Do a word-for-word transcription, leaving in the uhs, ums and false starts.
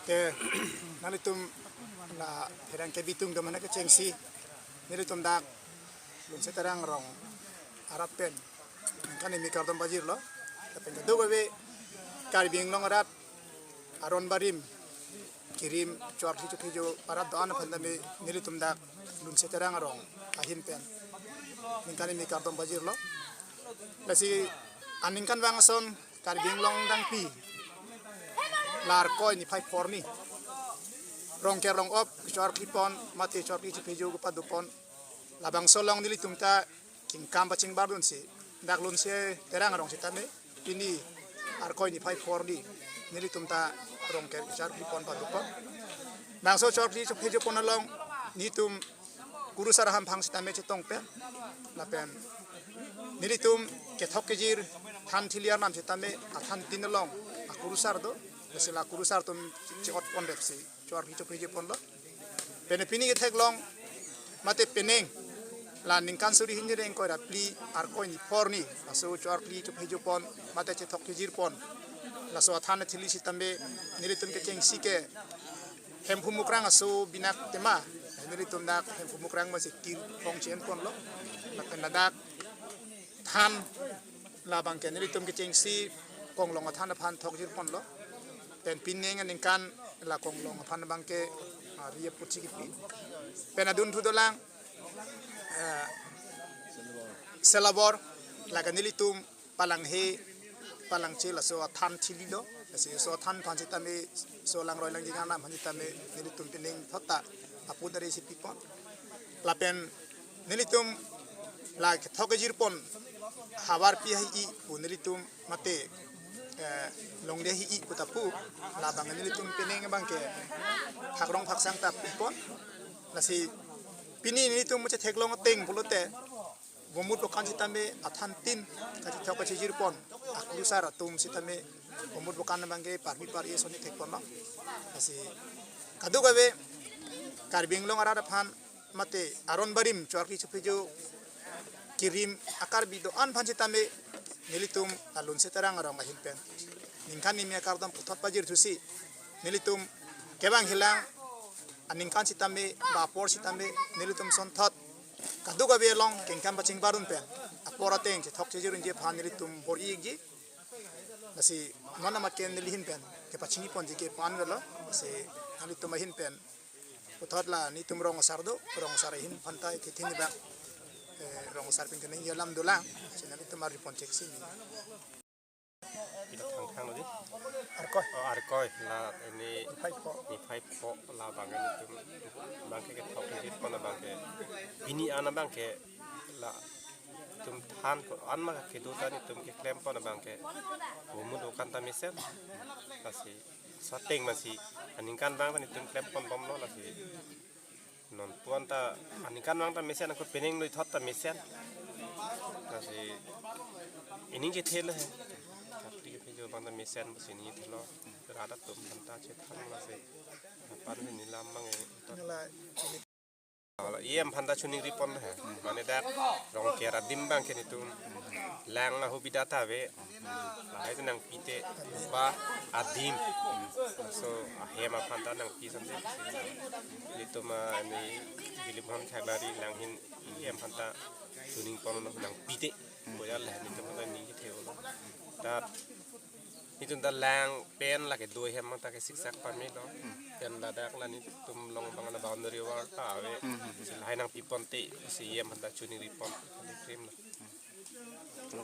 Te nanglitum la pherangke bitung do mane kechengsi nelitum dak Lunse Terang arong arat pen ningkan hini kardom pajirlo. Lapen kadokave Karbi Anglong arat aron barim kirim chorkli chophejo arat do-an aphan tame nelitum dak Lunse Terang arong ahin pen ningkan hini kardom pajirlo. Lasi aningkanvang ason Karbi Anglong dangpi la Arkoi niphai phongo arni Rongker rong-op chorkli pon mate chorkli chophejo kepadopon, labangso along nelitum ta kengkam pachingbardunsi dak Lunse Terang arong sitame pini Arkoi niphai phongo arni nelitum ta Rongker chorkli pon padopon. Bangso chorkli chophejopon along nelitum kurusar ahamphang sitame chetong pen, lapen nelitum kethok kejir than thili arnam sitame athan tin along akurusar do, lasi la kurusar atum che-ot ponrepsi chorkli chophejopon lo. Pene pini ketheklong mate penang la ningkan suri hini ingkoi ra phli Arkoi niphai phongo arni laso chorkli chophejopon mate chethok kejirpon laso athan thili sitame nelitum kechengsi ke Hemphu Mukrang aso binak tema, nelitum dak Hemphu Mukrang masi tir phong chen ponlo. Lapen ladak than labang ke nelitum kechengsi konglong athan aphan thokjir ponlo. Pen penang aningkan la konglong aphan abang ke, ah, ri aputsi kipi. Pen adunthu dolang, eh, selabor, laga nelitum palanghe palangche laso athan thili do, lasi laso athan aphan sitame, laso langroi langjinga arnam aphan sitame nelitum penang thot ta aput ari si pipon. Lapen nelitum la kethok kejirpon havar pi hai'i pu nelitum mate, eh, longle hai'i pu ta pu, labang nelitum penang abang ke phakrong phaksang ta pipon. Lasi pini nelitum muche theklong ateng pulote bomut bokan sitame athan tin kachethok kachejirpon akurusar atum sitame bomut bokan abang ke parmi pari soni thekponlo. Lasi kadokave Karbi Anglong arat aphan mate aron barim chorkli chophejo kirim a-Karbi do-an aphan sitame nelitum la Lunse Terang arong ahin pen ningkan hini akardom puthot pajirthusi nelitum kevang helang aningkan sitame ba apor sitame nelitum sonthot kadokave along kengkam pachingbardun pen apor ateng chethok chejirunji aphan nelitum bor-i-ikji. Lasi non amat ke neli ahin pen kepachini ponji ke pan velo. Lasi nanglitum ahin pen puthot la nelitum rong asar do, rong asar ahin aphan ta kethin ni bak, eh, rong asar pen keningje alam dolang. Lasi nanglitum ari pon cheksi ni. Pila Thangthang lo di? Arkoi. Oh, Arkoi la ini niphai phongo, niphai phongo labang ke nelitum abang ke kethok kejirpon abang ke pini an abang ke latum than ko-an ma kedo ta nelitum keklempon abang ke bomut bokan ta mesen. Lasi laso ateng masi aningkanvang ta nelitum klempon bomlo lasi non puan ta aningkanvang ta mesen, ako penang noi thot ta mesen. Lasi ining kethe lo he. Tapi ke jo bang ta mesen bus ining kethe lo. Rat atum aphan ta chethan lasi. Pan ni lam mang e. Nela Hala, E M aphan ta choningri pon he. Mane dak Rongker adim abang ke nelitum lang la hubida ta ave. Lahai ta nangpi te ba adim. So ahem aphan ta nangpi samse. Nelitum ani Bilip Hon Khailari lang ahin E M aphan ta choning ponlo nangpi te. Boya le nelitum aphan ta ning kethe lo. Ta nelitum ta lang pen lake do ahem ta kesiksak pamelo. Pen ladak la nelitum along abang la boundary wall ta ave. Si lahai nangpi pon te si E M aphan ta choningri pon. Krim lo.